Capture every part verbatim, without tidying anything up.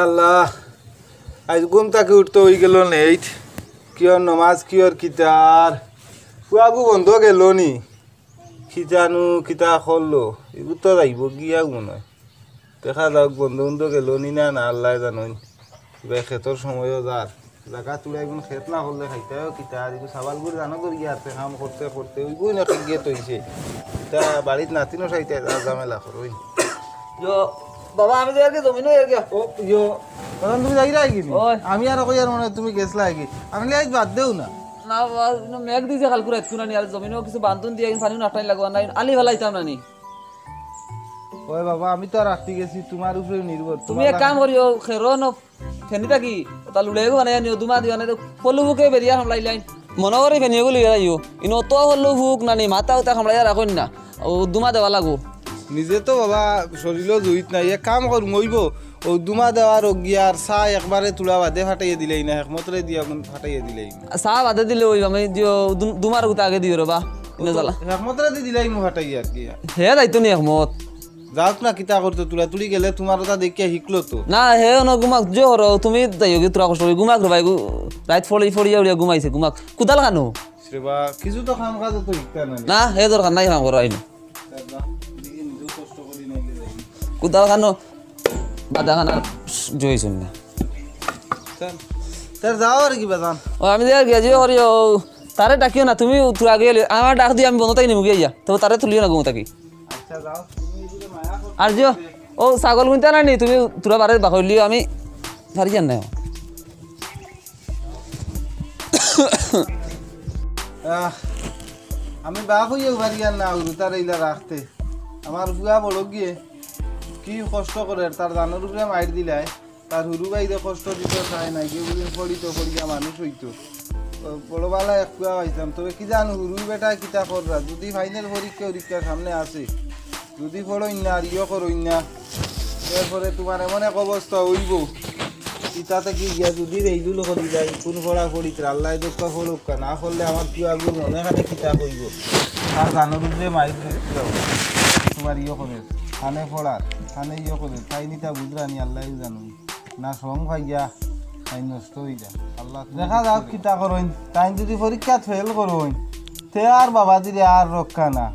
আল্লাহ, আইজ ঘুম থাকি উঠতে অইগেলো লেইট। কিওর নমাজ, কিওর কিতার? পুয়াগু বন্দ গেলো নি? কিজানু কিতা করলো? ইগু তো যাইবো গিয়া মনে অয়। দেখা যাউক, বন্দ বন্দ গেলো নি না, না আল্লায় জানইন। ইবায় খেতর সময়ও যার। জাগা তুড়া ইগুন খেত না করলে খাইতায়ও কিতা? আর ইগু সাবালগুর জানো দরিয়া আছে, কাম করতে করতে ওইগুই না গিয়ে তৈছে। ইতা বাড়িত নাতিনও চাইতে যা ঝামেলা করইন। ইয়ো, বাবা, আমি তো আর কি জমিনও আর কি। ও, ইয়ো, তখন তুমি যাইরায় গি নি? ওই। আমি আর কই আর মনে অয় তুমি গেছলায় গি। আমি লিয়াইজ বাদ দেও না। না বাবা, ইনো মেঘ দিছে কালকু রাইতকু নানি, আর জমিনও কিছু বান্ধন দিয়া, ইন পানিও নাটাই লাগবা না, ইন আলি ফালাইতাম নানি। ওই বাবা, আমি তো আর রাখতে গেছি, তোমার উপরে নির্ভর। তুমি তোমার এক কাম লাগা- করিও, খেরো ন ফেনি থাকি, ওটা লুড়ে গো বানাই আনিও, দুমা দিও না, তো পলু বুকে বেরিয়া হামলাইলাইন। মনে করি ফেনি গো লইয়া যাইও। ইনো তো হলো হুক নানি, মাথা উতা হামলাইয়া রাখইন না। ও দুমা দেওয়া লাগবো। নিজে তো বাবা শরীরও জুইত নাই, এক কাম করুম অইবো, ও দুমা দেওয়ার অগিয়ার চা একবারে তুলা বাদে ফাটাইয়া দিলেই না, একমতরে দিয়া গুন ফাটাইয়া দিলেই না। চা বাদে দিলে অইবো, আমি দিও, দু-, দুমার গুতা আগে দিও রে বা। ইনো জ্বালা। একমতরে দি দিলেই মু ফাটাইয়া আর কি। হে যাইতো নি একমত। যাউক না, কিতা করতো, তুলা তুলি গেলে তোমার ওটা দেখিয়া হিকলো তো। না, হে অনো ঘুমাক, যে হরো, তুমি যাইও গি, তোরা কষ্ট করি ঘুমাক রে ভাই, গু-, রাইত ফড়ি ফড়িয়া উড়িয়া ঘুমাইছে, ঘুমাক। কুদাল খানো? রে বা, কিছু তো কাম কাজ তো হিকতা না। না, হে দরকার নাই কাম করা আইন। কুদাল খানো, বাদা খানা, জয় শুন না। তার যাও আর কি বাজান। ও, আমি যাই আর কি, আজ করি, ও, তারে ডাকিও না, তুমি তোরা আগে এলে, আমার ডাক দিয়ে আমি বন্ধ থাকি নিমু গিয়া, তবে তারে তুলিও না ঘুম থাকি। আচ্ছা, যাও, তুমি এই দিকে মায়া করো। আর যে, ও, ছাগল গুনতে না নি, তুমি তোরা বারে বাকলিও, আমি সারি জান না। আহ, আমি বাপ হইয়াও পারি আর না, উরু তার এইলা রাখতে। আমার বুয়া বড় গিয়ে কি কষ্ট করে, তার জানোর উপরে মাইর দিলায়, তার হুরু ভাইরে কষ্ট দিতে চায় না, গিয়ে বুঝিন পড়িত পড়িয়া মানুষ হইতো। ও, বড় বালা এক পুয়া পাইতাম, তবে কি জানো, হুরু বেটায় কিতা কররা, যদি ফাইনাল পরীক্ষা উরীক্ষা সামনে আছে, যদি পড়ইন না আর ইয়ে করইন না, এরপরে তোমার এমন এক অবস্থা হইব, ইতা থাকি গিয়া যদি রেইলুল করি যায়, কোন পড়া পড়িত, আল্লাহ দোক্কা পড়ুক্কা, না করলে আমার কি আগুর মনে খানে কিতা কইব। তার জানোর উপরে মাইর দিতে হবে। তোমার ইয়ে করে, খানে পড়ার, খানে ইয়ে করে, তাই নিতা বুঝরানি আল্লাহ জানো। না সং ভাইয়া, তাই নষ্ট হয়ে যায়। আল্লাহ দেখা যাও কিতা করইন, তাই যদি পরীক্ষা ফেল করইন, তে আর বাবা দিলে আর রক্ষা না।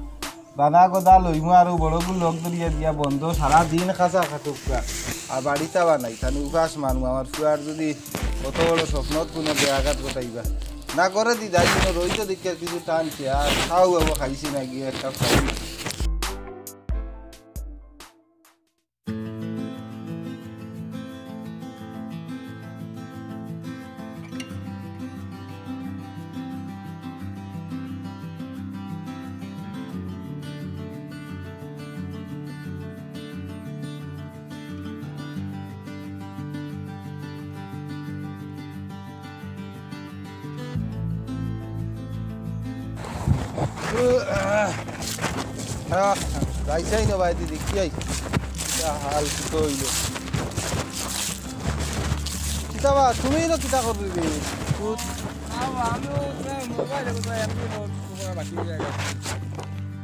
বানা গদা লইমু আরো বড় গুলো লগ ধরিয়া দিয়া বন্ধ, সারা দিন খাসা খাটুকা। আর বাড়িটা বানাই, তাহলে উপাস মানু। আমার ফুয়ার যদি কত বড় স্বপ্নত কোনো ব্যাঘাত ঘটাইবা। না করে দি, যাই কোনো রইতো দেখিয়া কিছু টানছে, আর খাও বাবু খাইছি না গিয়ে একটা খাই। আহ, আহ, যাইছাই না ভাই, দিদি, কি আই? কিতা হাল, কিতা হইল? কিতা বা, তুমি না কিতা করবি?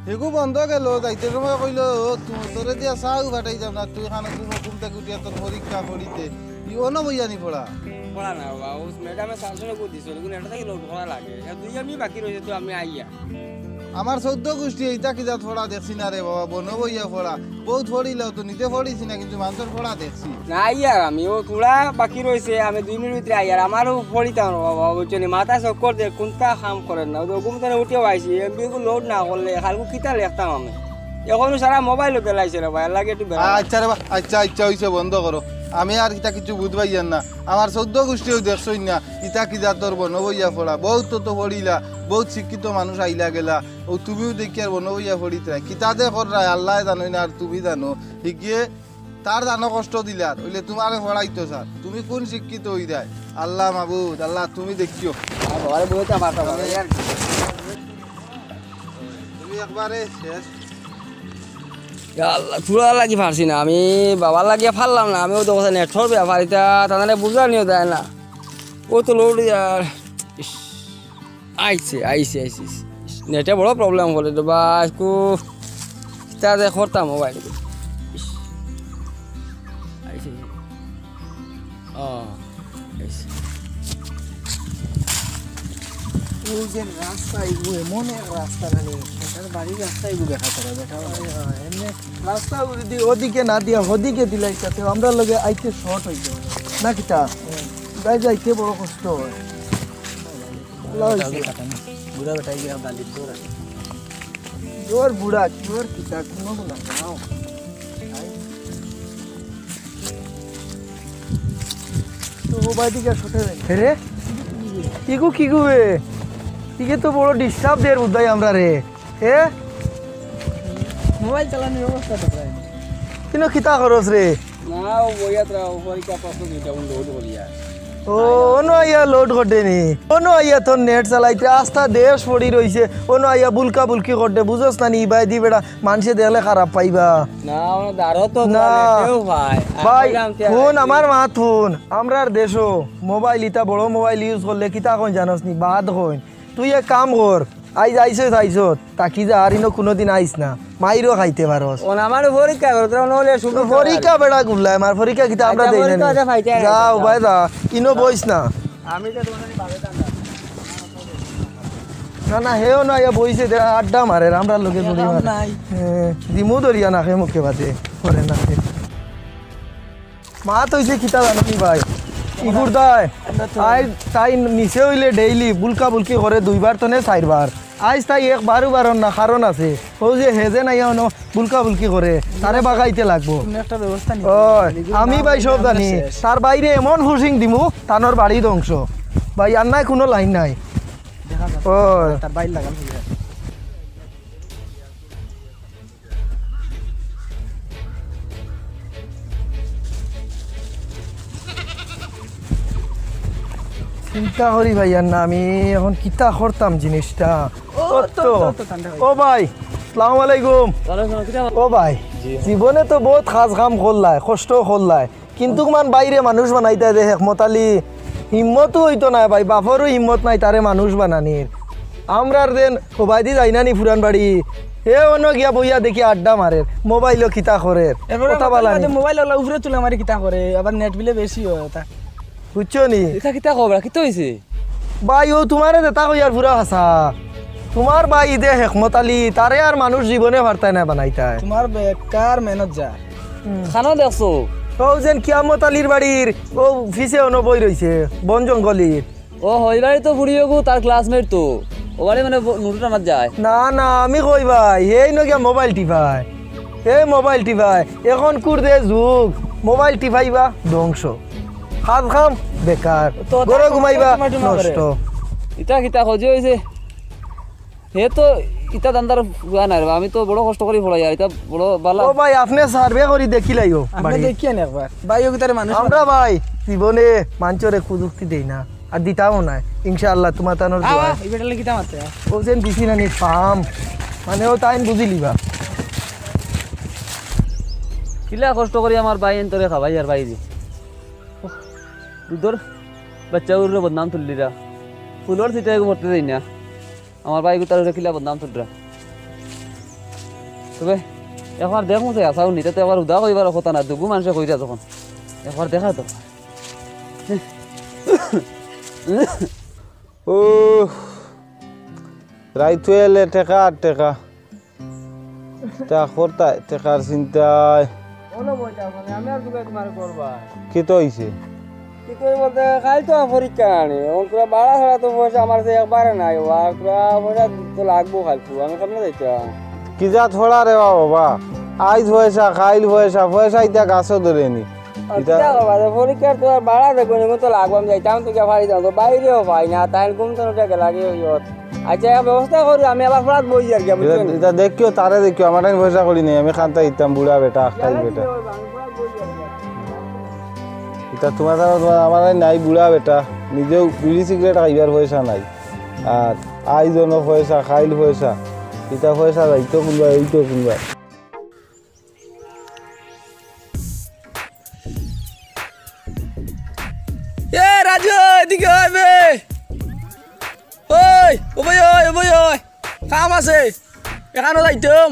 হেগু বন্ধ গেল, যাইতে সময় কইল, "ও, তু-, তোরে দিয়া চাও ফাটাই যাও না, তুই খানো তুমি ঘুম থেকে উঠিয়া তোর পরীক্ষা পড়িতে।" ই অনো বইয়া নি পড়া? পড়া না বাবা, ও ম্যাডামে সাজনে কো দিছিল, কিন্তু এটা থেকে লোড করা লাগে। আর দুই আমি বাকি রয়েছে তো আমি আইয়া। আমার চৌদ্দ গোষ্ঠী এইটা কি জাত পড়া দেখছি না রে বাবা, বনো বইয়া পড়া। বহুত পড়িলেও তো নিজে পড়িছি না, কিন্তু মানুষের পড়া দেখছি। না, ইয়ার আমি ও থোড়া বাকি রয়েছে, আমি দুই মিনিট ভিতরে আইয়ার, আমারও পড়িতাম না বাবা, বুঝছো নি? মাথা চক্কর দে, কোনটা কাম করে না। ওই ঘুম থেকে উঠেও আইছি, এমবি গু লোড না করলে কালকে কিতা লেখতাম আমি? এখনো সারা মোবাইলও বেলাইছে রে ভাই, লাগে একটু বেলা। আচ্ছা রে বা, আচ্ছা, আচ্ছা, হইছে, বন্ধ করো। আমি আর ইতা কিছু বুঝবাই আর না। আমার চৌদ্দ গোষ্ঠীও দেখছই না, ইতা কি জাতর বনো বইয়া পড়া। বহুত তো, তো পড়িলা, বহুত শিক্ষিত মানুষ আইলা গেলা। ও তুমিও দেখি আর বনো বইয়া পড়িতরায়। কিতা যে কররায়, আল্লায় জানইন আর তুমি জানো। হিগিয়ে তার জানো কষ্ট দিলার, অইলে তোমারে পড়াইতো স্যার। তুমি কোন শিক্ষিত অইরায়? আল্লাহ মাবুদ, আল্লাহ তুমি দেখিও। আর বাবারে বলতে পারতাম না, ইয়ার কি? তুমি একবারে শেষ। ইয়া আল্লাহ, তোরা লাগি পারছি না, আমি বাবার লাগিয়া পারলাম না, আমি ও তো কথা নেটর ব্যাপার, এটা তাদের বুঝানিও যায় না, ও তো লোড আর ইস। আইছে, আইছে, আইছে, আইছে। নেটে বড় প্রবলেম করে রে বা, একটু কিতা যে করতাম মোবাইল। ইস। আইছে। ও যে রাস্তা, এগু এমন এক রাস্তা নানি, বেটার বাড়ির রাস্তা এগু দেখা যায় না, বেটা। এমনি রাস্তা ওদি-, ওদিকে না দিয়া, ওদিকে দিলাই তাতে আমরা লগে আইতে শর্ট হইতো। না কিতা? ভাই যাইতে বড় কষ্ট হয়। ভালা হইছে। বুড়া বেটা গিয়া বালির দৌড় আছে। জোর বুড়া, জোর কিতা, কোনো না, যাও। তো ও বাড়ি গিয়া শর্ট হয়ে রে, ইগু কিগু বে? ইগে তো বড় ডিস্টার্ব দের বুঝাই আমরা রে। এ? মোবাইল চালানোর অবস্থা তো প্রায় নেই। কিনো কিতা করস রে? না, ও বইয়া তোরা ও পরীক্ষা প্রশ্ন দুইটা উন লোড করিয়া। ও, অনু আইয়া লোড করে নি। অনু আইয়া তোর নেট চালাইতে আস্তা দেশ পড়ি রইছে। অনু আইয়া বুলকা বুলকি করে, বুঝস না নি, ইবায়দি বেটা মানষে দেখলে খারাপ পাইবা। না, ওনা দারো তো না। দোয়া নেটেও পায়। আর ভাই, কইলাম তে হুন, আর আমার মাত হুন। আমরার দেশো মোবাইল, ইতা বড় মোবাইল ইউজ করলে কিতা কইন জানোস নি? বাদ কইন। তুই এক কাম কর, আইজ আইছস, আইছস, থাকি যা, আর ইনো কুনুদিন আইস না, মাইরও খাইতে পারস। ও না, আমার পরীক্ষা করো, তোরা নলে শুধু তো পরীক্ষা বেটা গুল্লা, আমার পরীক্ষা কিতা আমরা আচ্ছা, দেই না পরীক্ষা নি? আছে, ফাইতে যা, আছে। উবায় যা, ইনো বইস না। আমি তো তোমাদের বাড়ি যাম না। না, না, হেও না, ইয়া বইছে, দে, আড্ডা মারে, আমরার লগে এ, ধরি কাম মারে। নাই। এ, দিমু ধরিয়া নাকে মুখে বাদে, করে নাকে। মাত অইছে কিতা জানো নি ভাই? ইগুর দায়। আই, তাই নিচে অইলে ডেইলি বুলকা বুলকি করে দুইবার তনে চাইরবার। আইজ তাই একবারও বারর না, কারণ আছে। ও যে হেজে নাই অনো বুলকা বুলকি করে, তারে বাগাইতে লাগবো। তুমি একটা ব্যবস্থা নিতে ওই, হবে। আমি ভাই সব জানি। তার বাইরে এমন হুশিং দিমু, তানর বাড়ি ধ্বংস। ভাই, আর নাই কুনু লাইন নাই। দেখা যাবে। ওই। তার বাইর লাগান হয়ে যাবে। চিন্তা করি ভাই, আর না আমি এখন কিতা করতাম জিনিসটা। ও, ও তো, তো, তো, তো, ঠান্ডা হয়ে ও ভাই, সালাম আলাইকুম। ওয়ালাইকুম আসসালাম, কিতা? ও ভাই, জি। জীবনে তো বহুত কাজ কাম করলায়, কষ্ট করলায়, কিন্তু মান বাইরে মানুষ বানাইতা যে হেকমত আলী, হিম্মতও অইতো নায় ভাই, বাপরও হিম্মত নাই তারে মানুষ বানানির। আমরার যেন ওবায়দি যাই না নি পুরান বাড়ি, হে অনো গিয়া বইয়া দেখি আড্ডা মারের, মোবাইলো কিতা করের, এরপরে কথা বালা নি। মোবাইল ওলা উপরে তুলে মারি কিতা করে, আবার নেট বিলে বেশি হয় ওটা। বুঝছো নি? ইতা কিতা খবর? কিতা অইছে? ভাই, ও তুমারে যেতা কইয়ার পুরা হাছা। তুমার ভাই ইদে হেকমত আলী, তারে আর মানুষ জীবনে পারতায় না বানাইতায়। তুমার বেকার মেহনত যা। হুম। খানো দেখছো? ও যেন কিয়ামত আলীর বাড়ির, ও পিছে অনো বই রইছে, বন জঙ্গলির। ও, হই বাড়ি তো ফুড়ি ওগু, তার classmate তো। ও বাড়ি মানে ব-, নুটু টানাত যায়। না, না, আমি কই ভাই, হেই নু গিয়া মোবাইল টিপায়। হে মোবাইল টিপায়। এখন কুর দে যুগ, মোবাইল টিপাইবা ধ্বংস। কাজ কাম বেকার। তো ঘরো তার ঘুমাইবা টিপা টিপা করে। নষ্ট। ইতা কিতা খোঁজে অইছে? হে তো ইতা ধান্দার ফুয়া নায় রে বা, আমি তো বড় কষ্ট করি পড়াই আর ইতা বড় বালা। ও ভাই, আপনে survey করি দেখিলাইও আপনে বাড়ি। দেখিয়েন একবার। ভাই, ও কিতারে মানুষ আমরা বানায়। ভাই, জীবনে মানষরে কুযুক্তি দেই না, আর দিতামও নায়। ইনশাআল্লাহ, তুমার তানোর আ, দোয়ায়। আ, এই বেটালে কিতা মারতে, আ? ও যেন দিছি না নি পাম, মানে ও তাইন বুঝিলিবা। কিলা কষ্ট করি আমার ভাই এন্তরে খাবাই আর ভাই দি। দুধর বাচ্চা উররে বদনাম তুললিরা। ফুলর ছিটা এগু পড়তে দেই না। আমার ভাই গুতার উপরে কিলা বদনাম তুলরা। তবে একবার দেখমু চাই, আশাও নিতে তো একবার উদা কইবার কথা না, দুগু মানষে কইরা যখন। একবার দেখা তো। ও, রাইত অইলে টেকা আর টেকা। তা করতা, টেকার চিন্তায়। বলো বইটা, মানে, আমি আর দুগে তোমার করবা। কিতা অইছে? কিতা অইছে বলতে, কাইল তো আমার পরীক্ষা আনি। এখন পুরা বাড়া ছাড়া তো পয়সা আমার কাছে একবারে নাই। ও, আর পুরা পয়সা তো লাগবো কাইল। আমি কেমনে যাইতাম? কি জাত পড়া রে বাবা, বাবা? আইজ পয়সা, কাইল পয়সা, পয়সা ইতা গাছো ধরে নি। আর ইতা কিতা করবা? তো পরীক্ষার তো আর বাড়া দেখবো, এখন তো লাগবো, আমি যাইতাম তো গিয়া ফাড়ি দাও, তো বাইরেও পাই না, তাই ঘুম তো উঠে গেল আগে ওই ওর। আচ্ছা, এক ব্যবস্থা করি, আমি আবার ফ্ল্যাট বই আর কি, বুঝছেন? ইতা, ইতা দেখিও, তারে দেখিও, আমার টাইম পয়সা করি নেই, আমি খান্তা দিতাম, বুড়া বেটা, আখটাই বেটা। ইতা তোমার দ্বারা তোমার, আমার নাই, বুড়া বেটা, নিজেও বিড়ি সিগারেট খাইবার পয়সা নাই, আর আইজনও পয়সা, খাইল পয়সা, ইতা পয়সা যাইতো কোনবায়, অইতো কোনবায়। এ রাজু, এদিকে আয় বে। ওই, ও ভাই, ওই, ও ভাই, ওই। কাম আছে। এখানো যাইতাম।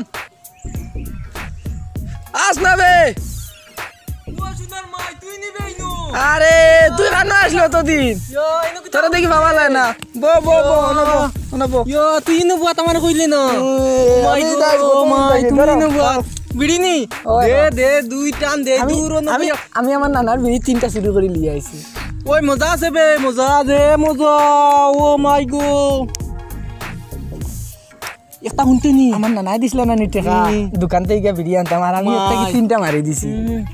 আস না বে। ও সুন্দর মাই, তুই নিবে ইনো? আরে, তুই কানো আসলি অতদিন? ইয়ো, ইনো কিতা তোরা দেখি বাবা লাগে না। বো, বো, বো, অনো বো, অনো বো। ইয়ো, তুই ইনো বো, আমারে কইলে না। মাই আমি গো, তাই কত মাই, মজা তুই লাগে, ইনো বো। বিড়ি নি? ওই দে, বাবা। দে, দুই টান দে, আমি, দূর অনো আমি, বো। আমি আমার নানার বিড়ি তিনটা চুরি করি লিয়ে আইছি। ওই মজা আছে বে, মজা দে, মজা। ও মাই গো। একটা হুনতে নি? আমার নানায় দিছিল না নি টেকা। হুম। দোকান থাকি গিয়া বিড়ি আনতাম, আর আমি একটা কি মাই। তিনটা মারি দিছি। হুম।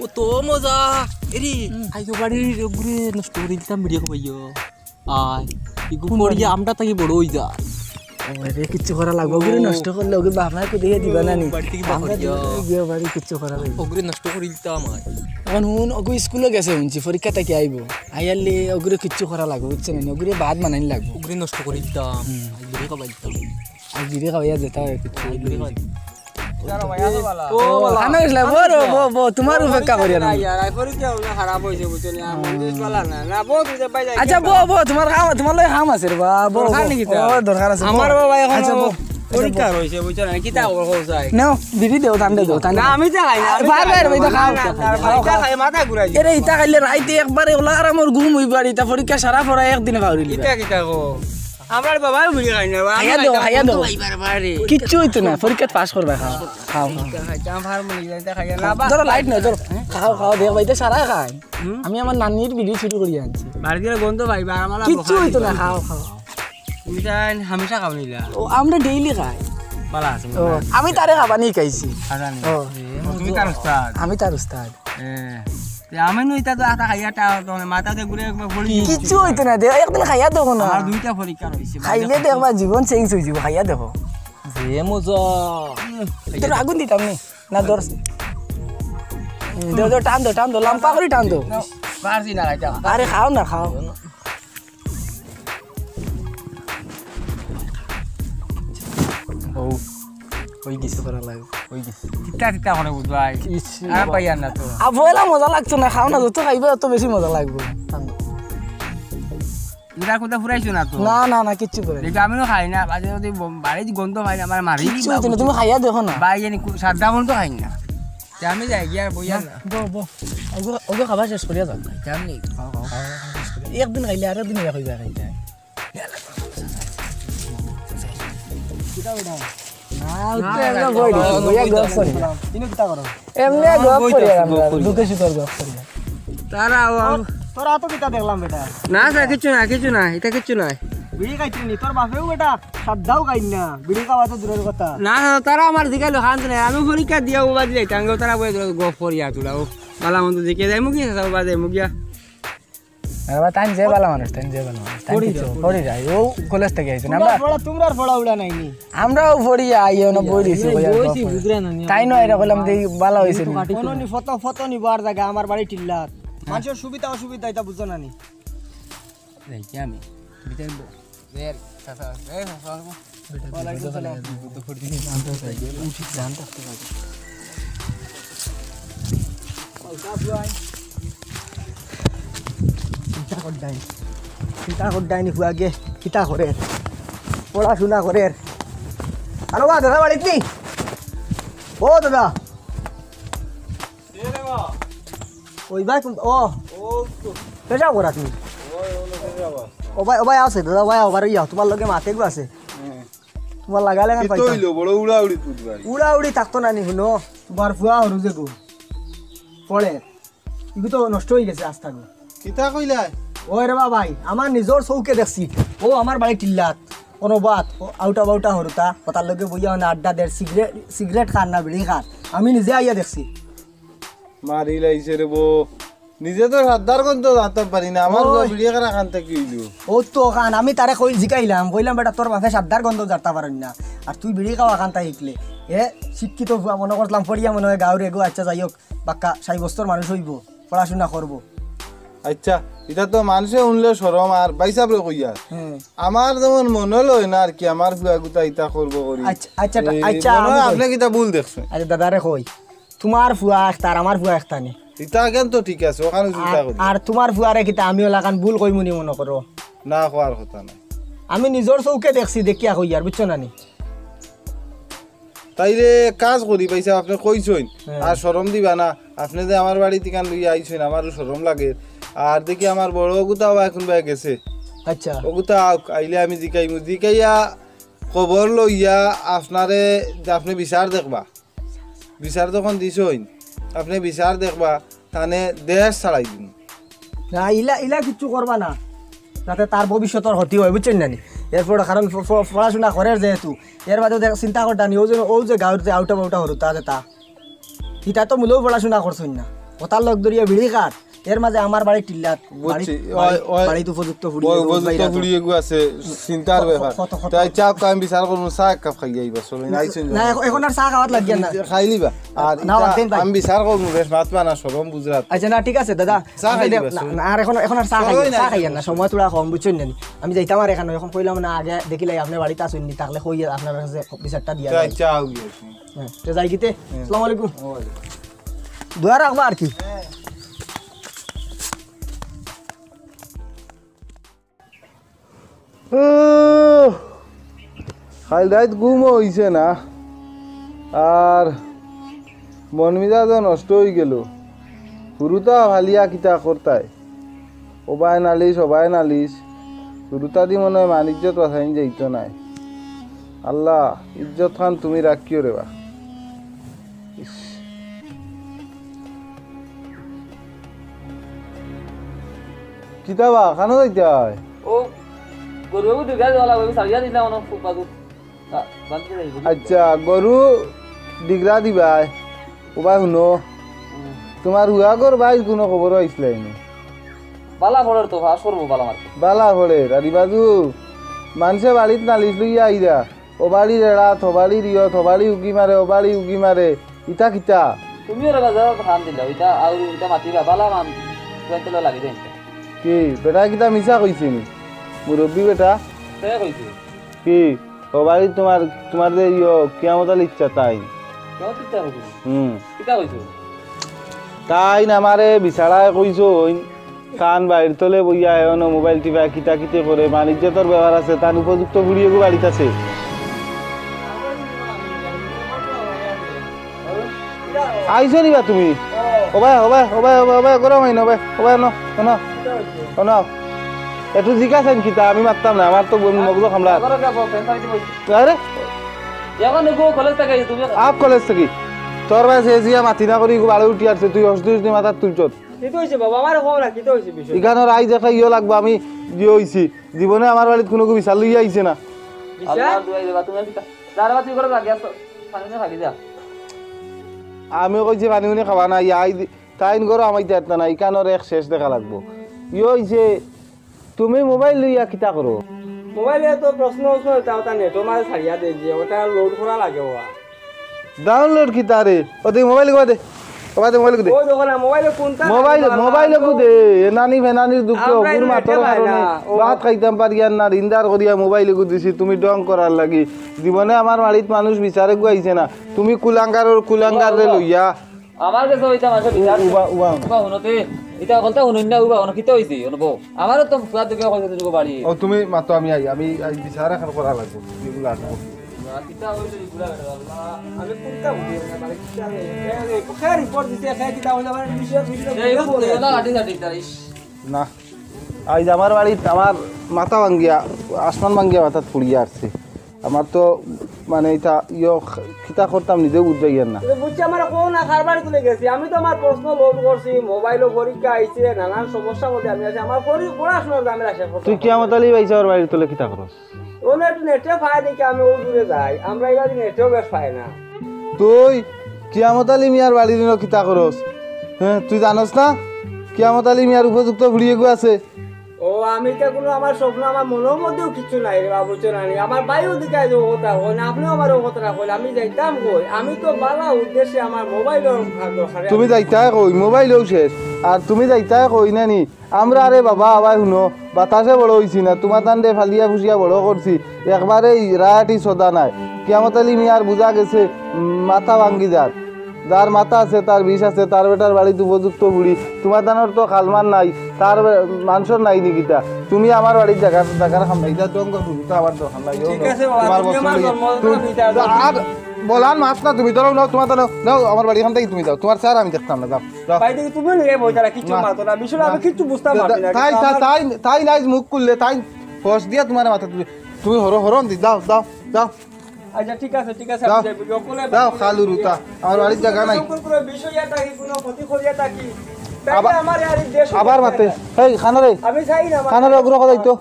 ও তো মজা। এরে, হুম। আইগো বাড়ির ওগুরে নষ্ট করি দিতাম বিড়ি খাবাইও। আয়, ইগু কোন পড়িয়া বাড়ি? আমরা থাকি বড় অই যায়। ওরে, কিচ্ছু করা লাগবো। ওগুরে ও। নষ্ট করলে ওগুরে বাপ মায় কুদিয়ে দিবা না নি? বাড়ি থাকি বার আমরা করিয়া। দিবা না, গিয়া বাড়ি কিচ্ছু করা লাগবো। ওগুরে নষ্ট করি দিতাম আয়। এখন হুন, ওগু স্কুলো গেছে হুনছি, পরীক্ষা থাকি আইবো। আইয়ারলে ওগুরে কিচ্ছু করা লাগবো, বুঝছো না নি? ওগুরে ভাত বানানি লাগবো। ওগুরে নষ্ট করি দিতাম। হুম। আই বিড়ি খাবাই দিতাম। আই বিড়ি খাবাইয়া যেতা অয় কিচ্ছু। আই বিড়ি খাবাই দিতাম। ও, ও, বালা। খানো গেছলা? বো রে, বো, বো, তোমার অপেক্ষা করি আর আমি। ইয়ার, আই পরীক্ষা অইলে খারাপ অইছে, বুঝছো নি? আর মন দিস বালা না। না, বো, তুই যে ভাই যাই আচ্ছা, বো, বো, তোমার কাম, তোমার লগে কাম আছে রে বা, বো, দরকার বো। নাকি তা? ও, দরকার আছে, আমার বো। বাবা এখন আচ্ছা, বো। পরীক্ষা রইছে, বুঝছো না? কিতা খবর, খবর চাই? নাও, বিড়ি দেও, টান দেও, টান না, দেও। আমি চা খাই না, আমি বার চা বার খাই না। ইটা খাও, না, ইটা না, খাও, ইটা খাও। খাই, মাথা ঘুরাই দিও। এরে, ইটা খাইলে রাইতে একবারে ওলা আর আমার ঘুম অইবার, ইটা পরীক্ষা সারা পড়া একদিনে পাউরিল। ইটা কিতা কও? আমরার বাবায় বিড়ি খাইন না, বা আমি খাইয়া দেও, খাইতাম খাইয়া দেও। বন্ধু ভাই বারবারে। কিচ্ছু অইতো না, পরীক্ষাত পাস করবা, খাও, খাও, খাও। ইটা খাইতাম, আর মনে যায় ইটা খাইয়া না, বা ধরো, লাইট নাও, ধরো। খাও, খাও, দেখ ভাই, ইটা সারা খায়। হুম? আমি আমার নানির বিড়ি চুরি করি আনছি। বাড়িত গেলে গন্ধ পাইবা, আর আমার কিচ্ছু অইতো না, খাও, খাও। তুমি তাই হামেশা খাও নিলা? ও, আমরা ডেইলি খাই। বালা আছে, ও, বালা আছে। আমি তারে খাবানি খাইছি। খাবানি। ও। এ, তুমি তার উস্তাদ? আমি তার উস্তাদ। এ, তে আমি নু ইতা তো আতা খাইয়া তা তো মাথাতে ঘুরে একবার পড়ি। কিচ্ছু অইতো না দে, একদিন খাইয়া দেখো না। আমার দুইটা পরীক্ষা রইছে। খাইলে দেখবা জীবন চেঞ্জ অই যাইবো, খাইয়া দেখো। যে মজা। তোর আগুন দিতাম নি? না, ধর। ধর, ধর, টান দো, টান দো, লম্বা করি টান দো। না, পারছি না খাইতাম। আরে খাও না, খাও। ও, অই গেছে। করা লাগে। অই গেছে। তিতা তিতা করে বুঝবাই। ইস, আর পাইয়ার না তো। আ, পয়লা মজা লাগতো না, খাও না, যত খাইবা তত বেশি মজা লাগবো। ইটা কোথা ফুরাইছো না তো? না, না, না, কিচ্ছু করে না। দেখো, আমিও খাই না, বাজে যদি ব-, বাড়িত গন্ধ পাই না, আমার মারি কিচ্ছু দিবা। অইতো না, তুমি খাইয়া দেখো না। ভাই, জানি কু-, সাদা গন্ধ খাই না। তে আমি যাই গিয়া আর বইয়া না। বো, বো। ওগো, ওগো খাবার শেষ করিয়া যাও। খাইতাম নি। খাও, খাও। একদিন খাইলে আরেক দিন ইয়া কইবা খাইতে। কিতা বেটা? না, উঠতে না, একদম না, বই না, দিছি, না, বইয়া না, গপ না, করি। না। ইনো কিতা করো? এমনে না, গপ বই করি দিছি, আমরা, গপ করি। দুঃখে সুখে গপ করি। তারা ও আম- তোর, তোর আতো কিতা দেখলাম বেটা? না, স্যার, কিচ্ছু না, কিচ্ছু না, ইটা কিচ্ছু নাই। বিড়ি খাইতে নি, তোর বাপেও বেটা সাদ্দাও খাইন না, বিড়ি খাওয়া তো দূরের কথা। না, না, তারা আমার দিকে লোক আনতে নাই, আমি পরীক্ষা দিয়া উবাদি যাইতাম, তারা বই গপ করিয়া তোরা, ও, বালা মন্দ দেখে যাই, মুগিয়া, উবাদি যাই, মুগিয়া। আরে বা, তাইন যে বালা মানুষ, তাইন যে বালা মানুষ। তাইন পড়ি কিছু যাও, পড়ি পড়ি যায়। ও কলেজ থাকি আইছে না, তোমরা আমরা পড়া, তোমরা পড়া উড়া নাই নি? আমরাও পড়ি আই, অনো বই দিছি, এই বই বই আর দিছি, বাপ। বুঝরা না নি? তাই নয়, এরা কইলাম যে বালা অইছে নি। কোনো নি ফটো, ফটো নি বার জায়গা, আমার বাড়ি টিল্লাত। হ্যাঁ। মানুষের সুবিধা অসুবিধা এটা বুঝো না নি? যাই কি আমি? ভিতরে ব-, এর, চাচা, এই, চাচা, আসবো। ওয়ালাইকুম সালাম। উঠি, জান থাকতে পারে। চিন্তা কর ডাইন। চিন্তা কর ডাইন, ফুয়াগে কিতা করের? পড়াশুনা করের। আরে বা, দাদা বাড়িত নি? ও দাদা। ওই ভাই, কোন, ও। পেশাব করা তুমি? ও ভাই, ও ভাই আছে, দাদা ভাই, আবার ইয়া, তোমার লগে মাতে গো আছে। তোমার লাগালে না কিতা পাইতাম। অইলো, বড় উড়াউড়ি কুদ ভাই। উড়াউড়ি থাকতো না নি, হুনো। তোমার ফুয়া হরু যে গো। পড়ে। ইগু তো নষ্ট অই গেছে আস্তা গো। কিতা কইলায়? ওই রে বা ভাই, আমার নিজর চউখে দেখছি। ও আমার বাড়ি টিল্লাত। কোনো বাত, ও আউটা বাউটা হরুতা, কথার লগে বইয়া অনে আড্ডা দের, সিগারেট, সিগারেট খার না বিড়ি খার। আমি নিজে আইয়া দেখছি। মারি লাইছে রে বো। নিজে তো সাদ্দার গন্ধ জানতাম পারি না, আমার ওই। ফুয়া বিড়ি খারা খান থাকি অইলো। ও তো খান, আমি তারে কই জিকাইলাম, কইলাম, "বেটা, তোর বাপে সাদ্দার গন্ধ জানতা পারইন না, আর তুই বিড়ি খাওয়া খান থাকি হিকলে?" এ শিক্ষিত ফুয়া মনো করলাম, পড়িয়া মনো অয় গাঁওর এগো, আচ্ছা যাই হোক, বাক্কা সাব্যস্তর মানুষ অইবো, পড়াশুনা করবো। আচ্ছা, ইতা তো মানষে হুনলে শরম, আর ভাইসাবরে কইয়া। হুম। আমার যেমন মনো লয় না আর কি, আমার ফুয়া গুতা ইতা করবো করি। আচ্ছা, আচ্ছা, এই, আচ্ছা, মনো আমি অয় কই। আপনে কিতা ভুল দেখছইন। আরে দাদারে কই, তুমার ফুয়া একটার, আমার ফুয়া একটা নি। ইতা কেন তো ঠিক আছে, ওখানে চিন্তা আর, করি। আর তুমার ফুয়ারে কিতা আমি ওলাখান ভুল কইমু নি মনো করো? না, কওয়ার কথা নায়। আমি নিজর চউখে দেখছি, দেখিয়া কইয়ার, বুঝছো না নি? তাইলে কাজ করি, ভাইসাব, আপনে কইছইন, হ্যাঁ। আর শরম দিবা না। আপনে যে আমার বাড়িত ইখান লইয়া আইছইন, আমারও শরম লাগের। আর দেখি আমার বড় অগুতা বা কুনবায় গেছে। আচ্ছা। অগুতা আউক, আইলে আমি জিকাইমু। জিকাইয়া খবর লইয়া আপনারে, আপনে বিচার দেখবা। বিচার যখন দিছইন, আপনে বিচার দেখবা, তানে দেশ ছাড়াই দিমু। না, ইলা, ইলা কিচ্ছু করবা না, যাতে তার ভবিষ্যতর ক্ষতি হয়, বুঝছইন না নি? এরপর কারণ ফ-, ফ-, পড়াশোনা করের যেহেতু, এর বাদে দেখ, চিন্তা করতা নি, অউ যে, অউ যে গাউর যে আউটা বাউটা হুরুতা আছে তা, ইতা তো মূলেও পড়াশোনা করছইন না, কথার লগ ধরিয়া বিড়ি খার, এর মাঝে আমার বাড়ির টিল্লাত, বুঝছি। বাড়িত, ওই, ওই, বাড়িত উপযুক্ত ফুড়ি ওই এগু উপযুক্ত উদ্ধার ফুড়ি এগু আছে, চিন্তার ক-, ব্যাপার। কত, কত, তাই কত। চা, আমি বিচার করমু, চা এক কাপ খাইয়া আইবা, চলো, না, আইছইন না, যখন। এখন, এখন আর চা খাওয়াত লাগিয়া না। খাইলিবা। আর না, ইতা বাদ দেন ভাই। আমি বিচার করমু, বেশ মাত বানা, শরম বুঝরাত। আচ্ছা, না, ঠিক আছে, দাদা। চা আপনি খাইলিবা, দে-, না, চলো। না, আর এখন, এখন আর চা চলো, খাইয়া না, না, চা খাইয়া না, সময় থোড়া কম, বুঝছইন না নি? আমি যাইতাম আর এখানে, এখন কইলাম না, আগে দেখিলাই আপনি বাড়িত আছইন নি, থাকলে কই আপনার কাছে বিচারটা দিয়া চা, যায়। চা গিয়া। হ্যাঁ, তো যাই কিতে? হ্যাঁ। আসসালামু আলাইকুম। ওয়ালাইকুম। দোয়া রাখবা আর কি। উহ, কাইল রাইত ঘুমও অইছে না, আর মন মিজাজও নষ্ট অইগেলো। হুরুতা ফালিয়া কিতা করতায়, ওবায় নালিশ, ওবায় নালিশ। হুরুতাদি মনে অয় মান ইজ্জত বাচাইন যাইতো নায়। আল্লাহ, ইজ্জত খান তুমি রাখিও রেবা। ইস। কিতা বা, কানো যাইতায়? ও, গরু এগু দিগা দিবা লাগবো, এগু ছাড়িয়া দিলাম অনো ফুটপাতত। আ, বান্ধি যাইবো। আচ্ছা, গরু দিগরা দিবায়। ওবায় হুনো, হুম। তুমার হুয়াগর ভাইর কুনু খবর আইছলায় নি? বালা পড়ের তো, পাস করবো বালা মার্ক। বালা পড়ের, আর ইবাজু মানষে বাড়িত নালিশ লইয়া আইরা। ও বাড়ির এড়াত, ও বাড়ির ইয়ত, ও বাড়ি উকি মারে, ও বাড়ি উকি মারে। ইতা কিতা? তুমিও রে বাজারো ধান দিলা, ইতা আর ইতা মাতিবা, বালা মান, কুয়াইতে লাগি যায়। কি, বেটা কিতা মিছা কইছে নি? মুরব্বি বেটা? কে কইছে? কি, ও বাড়ি তুমার, তুমার যে ইয়ো, কিয়ামত আলীর চাচাইন। কিয়ামত আলীর চাচাইন? হুম। কিতা কইছে? তাইন আমারে বিছাড়ায় কইছইন, তান বাইর তলে বইয়া এখনো মোবাইল টিপা কিতা কিতে করে, মান ইজ্জতর ব্যাপার আছে, তান উপযুক্ত ফুড়ি এগু বাড়িত আছে। আইছো নি বা তুমি? ওবায়, ওবায়, ওবায়, ওবায়, ওবায়, গরম অইন, ওবায়, ওবায়, অনো, অনো, অনো। একটু জিজ্ঞাসা কিতা, আমি মাততাম না, আমার তো মগজ খামলা। আরে? এখন এগু কলেজ থাকি আইছো তুমি? আপ কলেজ থাকি। তোর ভাই সে জিয়া মাতি না করি, এগু বাড়ি উঠি আসছে, তুই হসদি হসদি মাথাত তুলছত। কিতা অইছে বাবা? আমারে কও না, কিতা অইছে বিষয়? ইখানোর আইজ একটা ইয়ো লাগবো, আমি ইয়ো অইছি। জীবনে আমার বাড়িত কুনু বিচার লইয়া আইছে না। বিচার? আল্লাহর দোয়াই দেবা, তুমি কিতা? যা রে বা, তুই ঘরো যা, গ্যাস পানি উনি খাবি যা। আমি কইছি পানি উনি খাবা না, ইয়া আই দি-, তাইন ঘরো আমাইতে পারতা না, ইখানোর এক শেষ দেখা লাগবো। ইয়ো অইছে, তুমি মোবাইল লইয়া কিতা করো? মোবাইলে তো প্রশ্ন উত্তর, তা ওটা নেটর মাঝে ছাড়িয়া দেয় যে, ওটা লোড করা লাগে ওয়া। ডাউনলোড কিতা রে? ও দে মোবাইল কই দে। কই দে মোবাইল কই দে। ও দেখো না, মোবাইলে কোনটা মোবাইল, মোবাইল কই দে। এ নানি ফেনানির দুঃখে আমরা অগুর মাতর কারণে না। ও ভাত খাইতাম পারিয়ার না, রিন্দার করিয়া মোবাইল এগু দিছি তুমি ঢং করার লাগি। জীবনে আমার বাড়িত মানুষ বিচারে গু আইছে না। তুমি কুলাঙ্গারর কুলাঙ্গাররে লইয়া। আমার গেছে ওইটা মাসে বিচার। উবা, উবা। উবা হুনো তে, ইটা অকলতা হুনইন না, উবা হুনো, কিতা অইছে? হুনো বউ। আমারও তো ফুয়ার দিকে কইছে তোর বাড়ি। ও, তুমি মাতো, আমি আই, আমি আই বিচার এখন করা লাগবো। এগুলো আসবো। কিতা অইছে এই বুড়া বেটা, আল্লাহ। আমি কোনটা বুঝি না, মানে, কিতা অইছে? এ, এ, কোথায় রিপোর্ট দিছে, কোথায় কিতা অইছে, মানে, বিষয়, বিষয় এই বুঝতে বুঝতে না। না, আটি, আটি, আটি, ইস। না। আইজ আমার বাড়িত আমার মাথা ভাঙ্গিয়া, আসমান ভাঙ্গিয়া মাথাত পড়িয়া আসছে। আমার তো মানে ইটা ইয়ো কিতা করতাম নিজেও বুঝাইয়ার না। বুঝছি, আমার কও না, কার বাড়ি তুলে গেছি। আমি তো আমার প্রশ্ন লোড করছি, মোবাইলও পরীক্ষা আইছে, নানান সমস্যা মধ্যে আমি আছি। আমার পড়ি-, পড়াশোনার ঝামেলা শেষ করতে তুই হবে। কিয়ামত আলী ভাই সাহেবের বাড়ির তলে কিতা করস? ওনে একটু নেটে পায় দেখি আমি ও দূরে যাই, আমরা এবার নেটেও বেশ পাই না। তুই কিয়ামত আলী মিয়ার বাড়ির ইনো কিতা করস? হ্যাঁ, তুই জানস না কিয়ামত আলী মিয়ার উপযুক্ত ফুড়ি এগু আছে? ও, আমি তো কোনো আমার স্বপ্ন, আমার মনের মধ্যেও কিছু নাই রে বাবু, বুঝছো না নি? আমার ভাইও দিকে আইজ ও কথা কইন, আপনিও আমার ও কথা কইন, আমি যাইতাম কই? আমি তো বালা উদ্দেশ্যে আমার মোবাইল দরকার। তুমি যাইতায় কই? মোবাইলও শেষ। আর তুমি যাইতায় কই না নি? আমরা আরে বাবা, আবার হুনো, বাতাসে বড় অইছি না, তুমাতানরে ফালিয়া ফুসিয়া বড় করছি, একবারে রায়াটি সদা নাই। কিয়ামত আলী মিয়ার বুঝা গেছে, উম, মাথা ভাঙ্গি যার। যার মাথা আছে, তার বিষ আছে, তার বেটার বাড়িত উপযুক্ত ফুড়ি। তুমাতানর তো খালমান নাই, তার বে-, মানষর নাই নি কিতা? তুমি আমার বাড়িত জাগা, জাগার খাম নাই, যা জঙ্গল ফুড়ি, তো আমার দরকার নাই। ঠিক আছে বাবা, তুমার তুমি আমার জন্মদিন তুমি আর বলান মাত না তুমি, ধরো নাও, তোমার তো নাও, নাও, আমার বাড়ি এখান থাকি তুমি যাও, তোমার স্যার আমি দেখতাম না, যাও, যাও। ভাই, দেখি তুমি নিয়ে বই তারা কিচ্ছু না। মাতো না, বিষয়টা আমি না। কিচ্ছু বুঝতাম পারছি না, তাই, কিন্তু তাই, আমার তাই, তাই নাই মুখ খুললে, তাই ফস দিয়া তোমার মাথা তুলে, তুমি হরো, হরো দি, যাও, যাও, যাও। আচ্ছা, ঠিক আছে, ঠিক আছে, যাও। আমি যাই, বলি, অকলে যাও, বলি, খালু রুতা, আমার বাড়ির জায়গা নাই। সম্পর্ক করে বিষয় ইয়া থাকি, কোনো ক্ষতি করিয়া থাকি। তাই আবার, না আমার আর এই দেশ আবার মাতে, এই, খানো রে, আমি চাই না, আমার খানো রে, অগুরে কথা হইতো।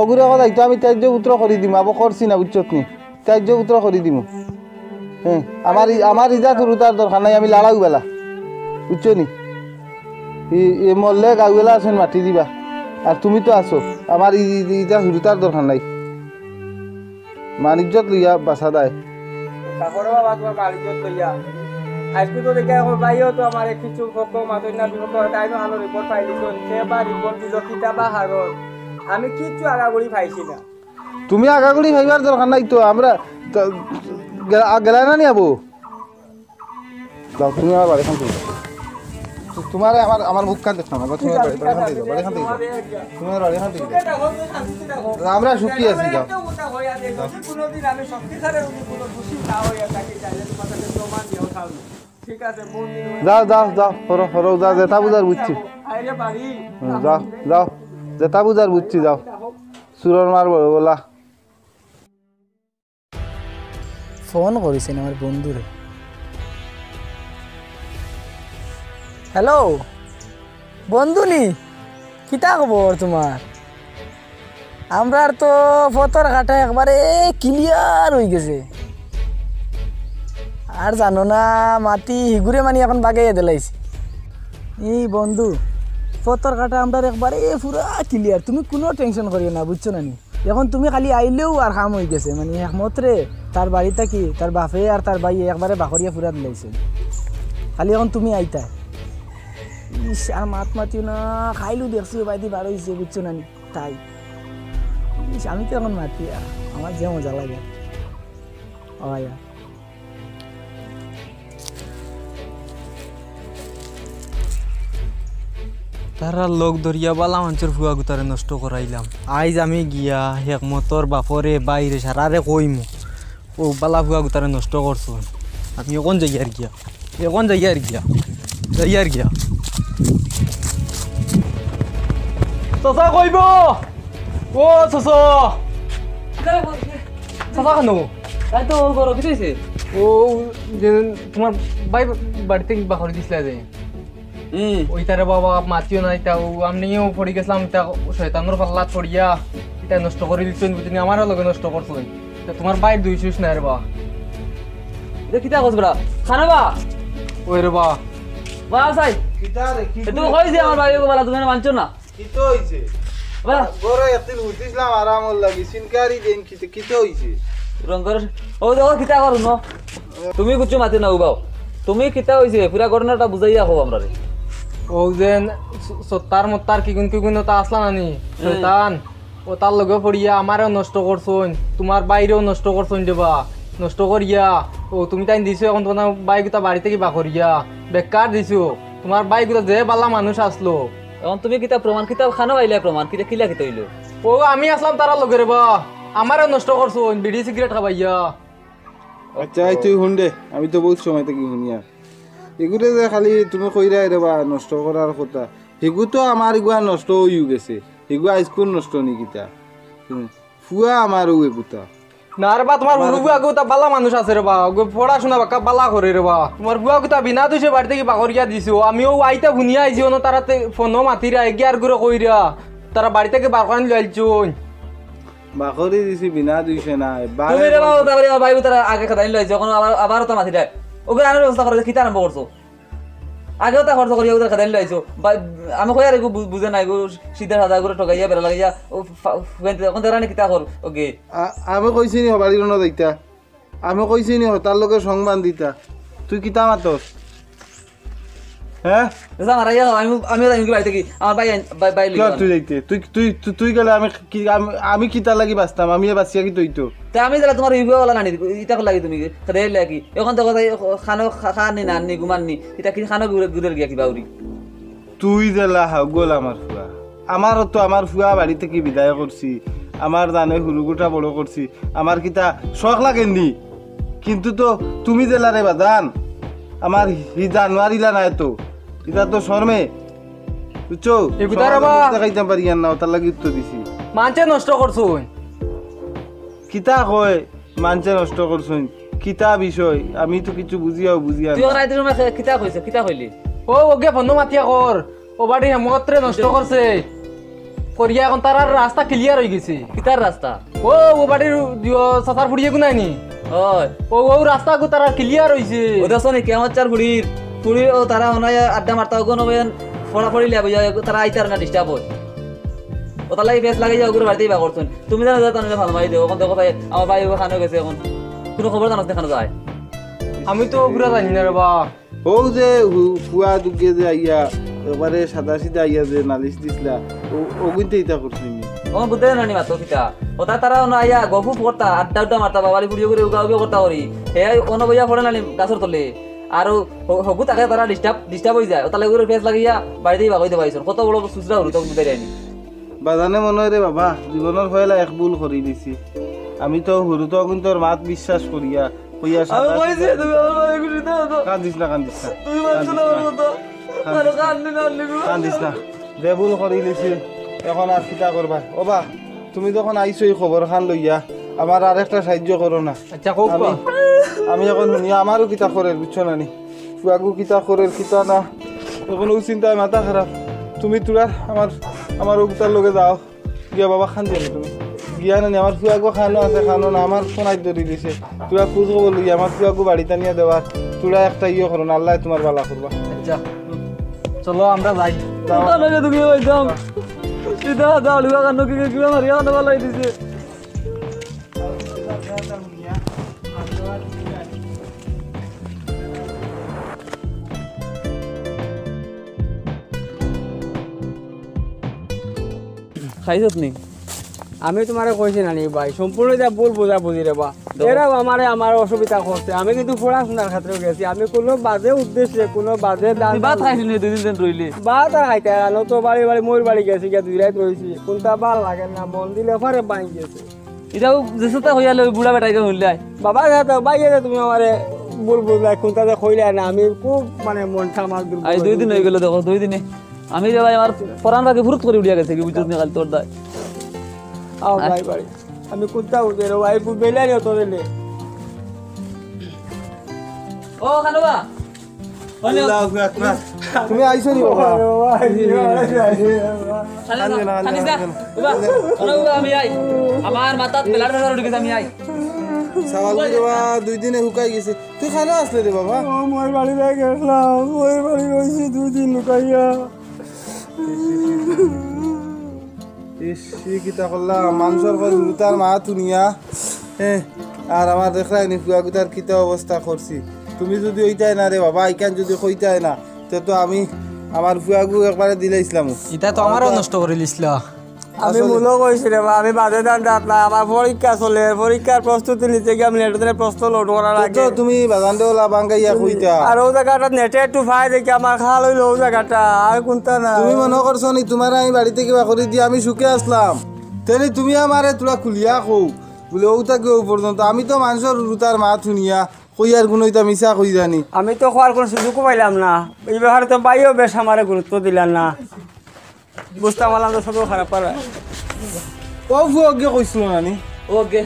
অগুরে কথা ইতা আমি ত্যায্য পুত্র করি দিমু, আবো করছি না, বুঝছত নি? ত্যায্য পুত্র করি দিমু। হ্যাঁ, আমার ই-, আমার ইজাত হুরুতার দরকার নাই, আমি লাড়াও বেলা, বুঝছো নি? ই, ই মরলে গাউবেলা আছেন মাটি দিবা, আর তুমি তো আছো, আমার ই, ই, ইজাত হুরুতার দরকার নাই। মানিজ্যত লইয়া বাসা দায়। তারপরে বাবা তোমার বাড়িত লইয়া। আজকে তো দেখে এখন ভাইও তো আমার কিছু পক্ষ মাতই না বিপক্ষ, তাই না আলো রিপোর্ট পাই দিত। সে বা রিপোর্ট দিল, কিতা বা হারণ। আমি কিচ্ছু আগাগুড়ি পাইছি না। তুমি আগাগুড়ি পাইবার দরকার নাই তো, আমরা তো গেলা, গেলা না নি আবো? যাও, তুমি আমার বাড়ি খান থেকে যাও। তো তোমারে আমার, আমার মুখ কান দেখতাম না, তুমি আমার বাড়ি, বাড়ি খান থেকে যাও, বাড়ি খান থেকে যাও। তুমি আমার বাড়ি খান থেকে যাও। আমরা সুখী আছি, যাও। যাও। যাও, যাও, যাও, করো, করো, যাও, যেটা বুঝার বুঝছি। হুম, যাও, যাও, যেটা বুঝার বুঝছি, যাও। চুরর মার বড় গলা। ফোন করিছেন আমার বন্ধুরে। হ্যালো, বন্ধু নি? কিতা খবর তোমার? আমরার তো ফতর কাটা একবারে ক্লিয়ার অই গেছে। আর জানো না, মাটি হিগুরে মানি এখন বাগাইয়া দিলাইছি। এই বন্ধু, ফতর কাটা আমরার একবারে পুরা ক্লিয়ার, তুমি কুনু টেনশন করিও না, বুঝছো না নি? এখন তুমি খালি আইলেউ আর কাম অই গেছে, মানি একমতরে তার বাড়ি থাকি, তার বাফে আর তার ভাইয়ে একবারে বাকরিয়া ফুরা দিলাইছে। খালি এখন তুমি আইতা। ইস, আর মাত মাতিও না, খাইলু দেখছি ও বাইদি বার অইছে, বুঝছো না নি? তাই। ইস, আমি তো এখন মাতি আর, আমার যে মজা লাগে। ও ভাইয়া। তারার লগ ধরিয়া বালা মানষর ফুয়া গুতারে নষ্ট করাইলাম। আইজ আমি গিয়া হেকমতর বাফরে, বাইরে সারারে কইমু, ও বালা ফুয়া গুতারে নষ্ট করছো। আমি এখন যাইয়ার গিয়া, এখন যাইয়ার গিয়া, যাইয়ার গিয়া। চাচা কইব, ও চাচা। চাচা কেন? তাই তো ও ঘরো, কিতা অইছে? ও যে তোমার ভাই বাড়িত কিবা করি দিছিলা যে। হুম। ওইটারে বাবা মাতিও না, ইটা ও আমনেও পড়ি গেছিলাম, ইটা শয়তানর পাল্লাত পড়িয়া ইটা নষ্ট করি দিছইন, বুঝছনি, আমারও লগে নষ্ট করছইন। ইটা তোমার ভাইর দুষ নাই রে বা। ইটা কিতা কস বেটা? খানা বা? ওই রে বা। বা, সাই। কিতা রে? কি এ, তুমি কইছি আমার ভাই ওকে বালা, তুমি মানছো না। কিতা অইছে? বা। ঘরো একদিন উঠিছিলাম আরামর লাগি, সিনকারি দেইন কিতা, কিতা অইছে? রঙর, ও দেখো কিতা করো ন? তুমি কিচ্ছু মাতি না উবাও। তুমি কিতা অইছে? পুরা ঘটনাটা বুঝাইয়া কও আমরারে। ও যে স-, সত্তার মত্তার কিগুন কিগুন ওটা আসলা নানি? হুম। শয়তান। ও তার লগে পড়িয়া আমারেও নষ্ট করছইন, তোমার ভাইরেও নষ্ট করছইন রে বা। নষ্ট করিয়া, ও তুমি তাইন দিছো, এখন তোমার ভাই গুতা বাড়ি থাকি বার করিয়া। বেকার দিছো। তোমার ভাই গুতা যে বালা মানুষ আসলো, এখন তুমি কিতা প্রমাণ, কিতা খানো পাইলে প্রমাণ, কিতা কিলা কিতা অইলো? ও আমি আসলাম তারার লগে রে বা, আমারে নষ্ট করছইন, বিড়ি সিগারেট খাবাইয়া। আচ্ছা, এই তুই হুন দে, আমি তো বউত সময় থাকি হুনিয়ার। এগুরে যে খালি তুমি কইরায় রে বা নষ্ট করার কথা, হিগু তো আমার ইগুয়া নষ্ট অইউ গেছে, হিগু আইজকুর নষ্ট নি কিতা? হুম, ফুয়া আমার অউ এগুতা। না রে বা, তোমার আমার হুরু ফুয়া গুতা বালা মানুষ আছে রে বা, ওগু পড়াশোনা বাক্কা বালা করে রে বা। তোমার ফুয়া গুতা বিনা দুষে বাড়ি থাকি বার করিয়া দিছো। আমি অউ আইতা হুনিয়া আইছি, অনো তারাতে ফোনো মাতিরা, এগিয়ার গুরে কইরা, তারা বাড়ি থাকি বার করানি লাইছইন। বার করি দিছি বিনা দুষে না, এবারে তুমি রে বা, ওটা করে আমার ভাই তারা আগে খেদাইন লাইছো, এখন আবার, আবার ওটা মাতিরা। ওগু আনার ব্যবস্থা করো, কিতা আরম্ভ করছো? আগেও তা খরচ করিয়া ওদের খেদাইন লাইছো। বা, আমি কই আর এগু বু-, বুঝে না, এগু সিধা সাদা করে ঠগাইয়া বেড়া লাগাইয়া, ও ফা-, ফুয়াইন তো এখন তারা নি কিতা কর, ওকে। আ-, আমি কইছি নি হবাড়ি রনো যাইতা? আমি কইছি নি হতার লগে সং বান্ধিতা? তুই কিতা মাতস? হ্যাঁ? যা মারা ইয়া, আমি, আমিও যাই বাড়ি থাকি। আমার ভাই আইন-, ভাই, ভাই কিয়া লইয়া তুই যাইতে? তুই, তুই, তুই, তুই গেলে আমি কি, আমি, আমি কিতা লাগি বাঁচতাম? আমি বাঁচিয়া কিতা অইতো? তে আমি যারা তোমার ইগুয়া ওলা নানি, ইতা কর লাগি তুমি, খেদে লাগি। এখন তো কথা খানো খা-, খানি না আননি, ঘুমাননি। ইতা কি খানো ঘুরে, ঘুরে গিয়া কিবা উড়ি। তুই যেলা হাউগল আমার ফুয়া। আমারও তো আমার ফুয়া বাড়ি থাকি বিদায় করছি। আমার জানে হুরুগুটা বড় করছি। আমার কিতা শখ লাগেনি? কিন্তু তো তুমি যেলা রে বাজান, আমার হি জানোয়ার ইলা নায় তো, ইতা তো শরমে, বুঝছো? এগুতা রে বা। সমাজে দেখাইতাম পারি আর না, ওটার লাগি উত্তর দিছি। মানষে নষ্ট করছইন। কিতা কয়, মানষে নষ্ট করছইন? কিতা বিষয়? আমি তো কিছু বুঝিয়াও বুঝিয়ার তুই না। ওরা আইতে সময় খে-, কিতা কইছে? কিতা কইলি? ও, ওগে ফোন মাতিয়া কর। ও বাড়ি হেমতরে নষ্ট করছে। করিয়া এখন তারার রাস্তা clear অইগেছে। কিতার রাস্তা? ও, ও বাড়ির দিও চাচার ফুড়িয়ে গুনাইনি। ওই। ও, ও রাস্তা গু তারার clear অইছে। ও দেখছো নি, কেমন চার ফুড়ির, ফুড়ি ও তারা ওনায় আড্ডা মারতা, ওগুন ওবেন ফড়াফড়ি লিয়া বইয়া, তারা আইতার না disturb অয়। ও তার লাগি বেশ লাগাইয়া ওগুর বাড়িতে ইবা করছইন। তুমি জানো, জানো, তাহলে ভালো মারি দেও। এখন দেখো ভাই, আমার ভাই ও খানো গেছে এখন। কোনো খবর জানাস না, খানো যায়। আমি তো পুরা জানি না রে বা। ও যে হু-, ফুয়া দুগে যে আইয়া, একবারে সাদা সিধা আইয়া যে নালিশ দিছলা, ও, ওগুনতে ইতা করছইন নি? ও বুঝতে না নি মাতো কিতা? ওটা তারা না আইয়া গফুফ করতা, আড্ডা উড্ডা মারতা, বাবারি ফুড়িয়ে করে উগা উগা করতা করি। হে অনো বইয়া পড়ে না নি গাছর তলে। আর ও হ-, হগু তাকে তারা disturb, disturb অই যায়। ওটা লাগে বেশ লাগিয়া বাড়িতেই বাগই দেবাইছর। কত বড় সুসরা হলো তো বুঝতে যায়নি। বাজানে মনে হয় রে বাবা, জীবনর পয়লা এক ভুল করি দিছি। আমি তো হুরু তো কিন্তু তোর মাত বিশ্বাস করিয়া কইয়া আমি সাদা কইছি, সিধা তুমি আমার মায়ের খুশি দাও তো। কান্দিস না, কান্দিস না। তুমি মানছো না কান্দিস না। আমার কথা। কান্দিস আরে না। কান্দি না, কান্দি গো। কান্দিস না। যে ভুল করি দিছি, এখন আর কিতা করবা? ও বা, তুমি যখন আইছো এই খবর খান লইয়া, আমার আর একটা সাহায্য করো না। আচ্ছা, কও আমি, বা। আমি এখন শুনি, আমারও কিতা করের, বুঝছো না নি? ফুয়াগু কিতা করের, কিতা না, এখন ও চিন্তায় মাথা খারাপ। তুমি তোরা আমার, আমার ও গুতার লগে যাও। গিয়া বাবা খান দিয়ে তুমি। গিয়া নানি, আমার ফুয়াগু খানো আছে, খানো না, আমার ফোন আইত ধরি দিছে। তোরা খোঁজ খবর লইয়া আমার ফুয়াগু বাড়িতে নিয়ে দেওয়ার। তোরা একটা ইয়ে করো না, আল্লাহ তোমার বালা করবা। আচ্ছা। চলো, আমরা যাই। যাও। ওটা লাগে তুমি ওই দাম। সিধা দাঁড়ুয়া কান্ড কি কি মারিয়া কান্ড বালাই দিছে। খাইছত নি? আমি তোমারে কইছি না নি ভাই, সম্পূর্ণ এটা ভুল বুঝাবুঝি রে বা। দেখো। এরাও আমারে আমার অসুবিধা করছে। আমি কিন্তু পড়াশোনার ক্ষেত্রে গেছি, আমি কোনো বাজে উদ্দেশ্যে, কোনো বাজে দান তুমি ভাত খাইছো নি দুই দিন দিন রইলে? ভাত আর খাইতে আর আনো তো বাড়ি বাড়ি মোর বাড়ি গেছি, গিয়া দুই রাত রইছি। কোনটা ভালা লাগে না, মন দিলে পারে বাইন গেছে। এটাও যেসে তা হইয়া লই বুড়া বেটা এটা হইলাই। বাবা যা তো ভাই, এটা তুমি আমারে ভুল বুঝলাই, কোনটা যে কইলাই না, আমি খুব মানে মনটা আমার দুর্বল আজ দুই দিন হয়ে গেল। হয়ে গেল, দেখো, দুই দিনে আমি রে ভাই আমার পরাণ রাখি ফুরুত করে উড়িয়া গেছে কি বুঝছত নি কাল তোর দায়। আও হ্যাঁ? ভাই বাড়ি। আমি কোনটা উঠে রে ভাই, বেলাই অত দিলে। ও, খানো বা? আল্লাহু আকবার। তুমি আইছো নি বাবা? খানিস না, খানিস না। বাবা, খানো বাবা, আমি আই। আমার মাথাত মেলার মেলার উঠে গেছে, আমি আই। সাওয়াল রে বাবা, দুই দিনে হুকাই গেছে। তুই খানো আসলে রে বাবা? ও, মই বাড়ি গেছিলাম, মই বাড়ি রইছি দুই দিন লুকাইয়া। ইস, ই কিতা করলাম? মানষর ঘর হুরুতার মা তুনিয়া, হ্যাঁ, আর আমার দেখরায় নি ফুয়াগুতার কিতা অবস্থা করছি। তুমি যদি ওইটাই না রে বাবা, ইখান যদি কইতায় না, তে তো আমি আমার ফুয়াগু একবারে দিলাইছিলাম। ইটা তো আমারও নষ্ট করি লিছলা। আমি আসলে মূলো কইছি রে বা, আমি বাদে দান রাত না, আমার পরীক্ষা চলে, পরীক্ষার প্রস্তুতি নিতে গিয়ে আমি লেটার প্রশ্ন লোড করার তো, আগে। তো তুমি বাগানটা ওলা বাঙ্গাইয়া কইতা। আর ও জায়গাটা নেটে একটু ফাই দেখি আমার খাল হইলো ও জায়গাটা, আর কোনটা না। তুমি মনে করছো নি তোমার আমি বাড়িতে কিবা করি দিয়ে আমি সুখে আসলাম? তেনে তুমি আমারে তোরা খুলিয়া কও, বলে ও তাকে ও পর্যন্ত। আমি তো মানষর হুরুতার মা তুনিয়া কই আর কোনো ইতা মিছা কই জানি। আমি তো কওয়ার কোনো সুযোগও পাইলাম না, এই ব্যাপারে তো ভাইও বেশ আমারে গুরুত্ব দিলা না। বুঝতাম পারলাম তো সবও খারাপ পারা। ও ফুয়া ওকে কইছিল না নি? ও ওকে,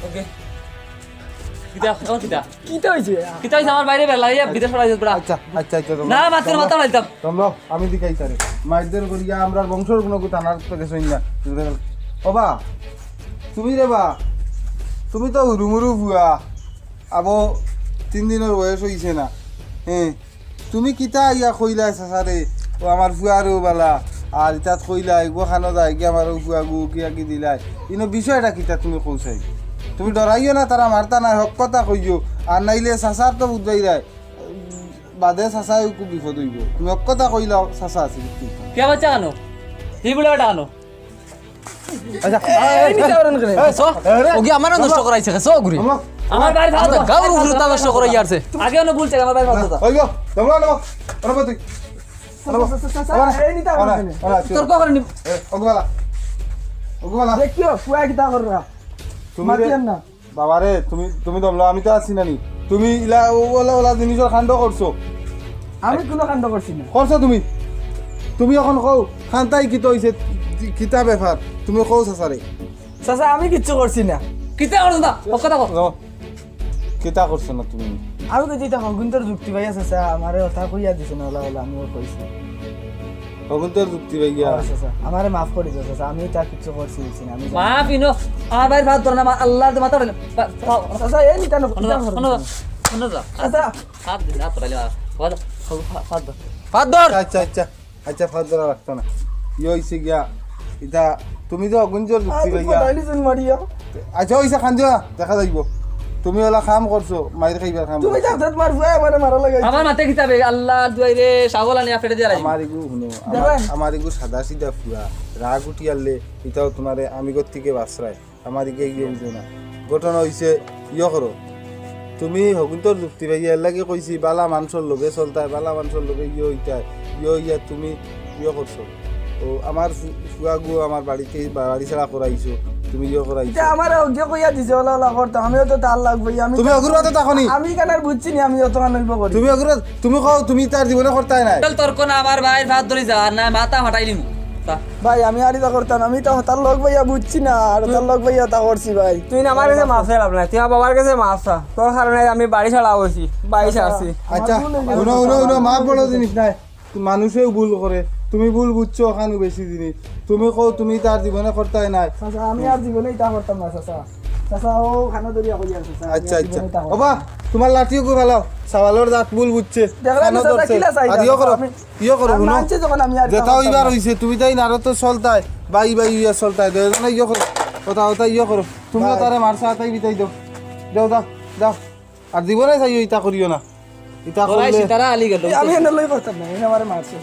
ওকে। কিতা, এখন কিতা? কিতা হইছে? কিতা হইছে? আমার বাইরে বেলা, ইয়া, বিদেশ পাঠাইছে পুরা। আচ্ছা, আচ্ছা, আচ্ছা, তোমরা, না, মাততে না, তোমরা, মাথা ফালতাম। তোমরা, আমি দিকাই তারে। মাইরদের করিয়া আমরার বংশর কোনো থানার তো গেছই না। ও বা, তুমি রে বা, তুমি তো হুরুমুরু ফুয়া। আবো তিন দিনর বয়স হইছে না। হ্যাঁ। তুমি কিতা আইয়া কইলায় চাচারে, ও আমার ফুয়ারেও বালা, আর ইতাত কইলায়, গো খানো যায়, কি আমার ও ফুয়া গু, কি কি দিলায়। ইনো বিষয়টা কিতা তুমি কইছাই? তুমি ডরাইও না, তারা মারতা না, হক কথা কইও, আর নাইলে চাচার তো বুঝবাই যায়, বাদে চাচায় খুব বিপদ হইব। তুমি হক কথা কইলাও, চাচা আছে কিন্তু। কে বাচ্চা আনো? হি বুড়া বেটা আনো। আচ্ছা। এই, এই, নিতে পারেন কেন? এই, সো, আরে, ওগি আমারও নষ্ট করাইছে, সো, ঘুরি। আমার আমার বাইরে আচ্ছা, ফালতু। গাউর উল্টা নষ্ট করাই আসছে। আগে অন্য বলছে, আমার বাইরে ফালতু। ওই গো, তোমরা নেবো। ওরা তুই। এই নিতে পারেন কেন? তোর কখন নি-, এ, ওগুলা। ওগুলা। দেখিও, ফুয়া কিতা কররা? তুমি মাতিয়ার না। বাবারে, তুমি, তুমি দমলো, আমি তো আছি না নি। তুমি ইলা ও-, ওলা, ওলা জিনিসর কাণ্ড করছো। আমি কুনু কাণ্ড করছি না। করছো তুমি। তুমি অখন কও, কান্তায় কিতা অইছে, কি-, কিতা ব্যাপার? তুমি কও চাচারে। চাচা, আমি কিচ্ছু করছি না। কিতা করছো না? ও কথা কও। ও, কিতা করছো না তুমি? আমি কইছি ইতা হগুন্তর যুক্তি ভাইয়া চাচা, আমারে কথা কইয়া দিছে না, ওলা, ওলা, আমিও কইছি। হগুন্তর যুক্তি ভাইয়া। ও চাচা, আমারে মাফ করি দেও চাচা, আমি ইতা কিচ্ছু করছি, দিছি না, আমি জানি না। মাফ ইনো, আমার ভাইর ভাত ধরো না, মা-, আল্লাহর মাথা ধরো না। পা-, পা-, চাচা, এই নিতা না, হুনো, ইতা করো হুনো, না। হুনো যা। চাচা। হাত দিন, হাত ধরাইলে মারা। বাবা, হাত ধর। হাত ধর। আচ্ছা, আচ্ছা, আচ্ছা, ফাঁস ধরা রাখতো না। ইয়ে অইছে গিয়া, ইতা তুমি তো হগুন্তর যুক্তি আরে, ভাইয়া। পড়াইলি যেন মারিয়া। আচ্ছা, অইছে, কান্দিও না, দেখা যাইবো। তুমি ওলা কাম করছো, মাইর খাইবার কাম তুমি করছো। জানতাত মার ফুয়া আমারে মারা লাগাইছে। আমার মাতে কিতাবে, আল্লাহর দুয়াইরে, ছাগল আনিয়া ফেটে দিয়া লাগবে। আমার ইগু হুনো, আমার, দেখবেন? আমার ইগু সাদা সিধা ফুয়া, রাগ উঠিয়ারলে, ইতাও তুমারে আমি গত থেকে বাসরায়। আমার ইগে ইয়ে বুঝো না। ঘটনা অইছে, ইয়ে করো। তুমি হগুন্তর যুক্তি ভাইয়া, এর লাগি কইছি, বালা মানষর লগে চলতায়, বালা মানষর লগে ইয়ে অইতায়, ইয়ে অইয়া তুমি ইয়ে করছো। ও, আমার ফু-, ফুয়াগু আমার বাড়িতে, বা-, বাড়ি ছাড়া করাইছো, তুমি ইয়ে করাইছো। ইতা আমারে হগুয়ে কইয়া দিছে, ওলা ওলা করতাম, আমিও তো তার লাগবো, আমি তুমি তো হগুর মাতে থাকো নি? আমি কেন আর বুঝছি নি, আমি অতখান অইবো করি। তুমি হগুর, তুমি কও, তুমি তার জীবনে করতায় নায়। চল, তোর কোন আমার ভাইর ভাত ধরি যা, আর না মাথা ফাটাই দিমু। তা। ভাই, আমি আর ইতা করতাম, আমি তো তার লগ ভাইয়া বুঝছি না, আর তার লগ ভাইয়া তা করছি ভাই। তুই না আমার কাছে মাফ চাইলাম না, তুই আমার বাবার কাছে মাফ চা। তোর কারণে আমি বাড়ি ছাড়া অইছি, বাইশ আছি। আচ্ছা, আমার ভুল অইগেছে। হুনো, হুনো, হুনো, মাফ বড় জিনিস নায়। মানুষেও ভুল করে, তুমি ভুল বুঝছো, ওখানে বেশি জিনিস। তুমি কও, তুমি তার জীবনে করতায় নায়। চাচা, আমি আর জীবনে ইতা করতাম না, চাচা। চাচা, ও খানো দরিয়া কইয়া, চাচা, আমি আচ্ছা, আর আচ্ছা। জীবনে ইতা করতাম ওবা, না। তুমার লাঠিও গু ফালাও, সাওয়ালর জাত ভুল বুঝছে। দেখলাম, খানো চাচা, ধরছে। কিলা চাই, আর ইয়ে চাচা, করো, আমি ইয়ে করো, আর হুনো। মানছে যখন আমি আর ইতা যেটা করতাম অইবার না। অইছে, তুমি তাই নারো তো চলতায়, বাই বাই ইয়ে চলতায়, দুইজনে ইয়ে করো, কথা কথা ইয়ে করো। তুমিও হ্যাঁ। তারে মারছো, তাই বিদায় দাও। দাও, দাও, দাও। আর জীবনে চাইও ইতা করিও না। ইতা ওরাই করলে সিতারা আলি গেল। এই, আমি এনে লই করতাম না, এনে আমারে মারছে।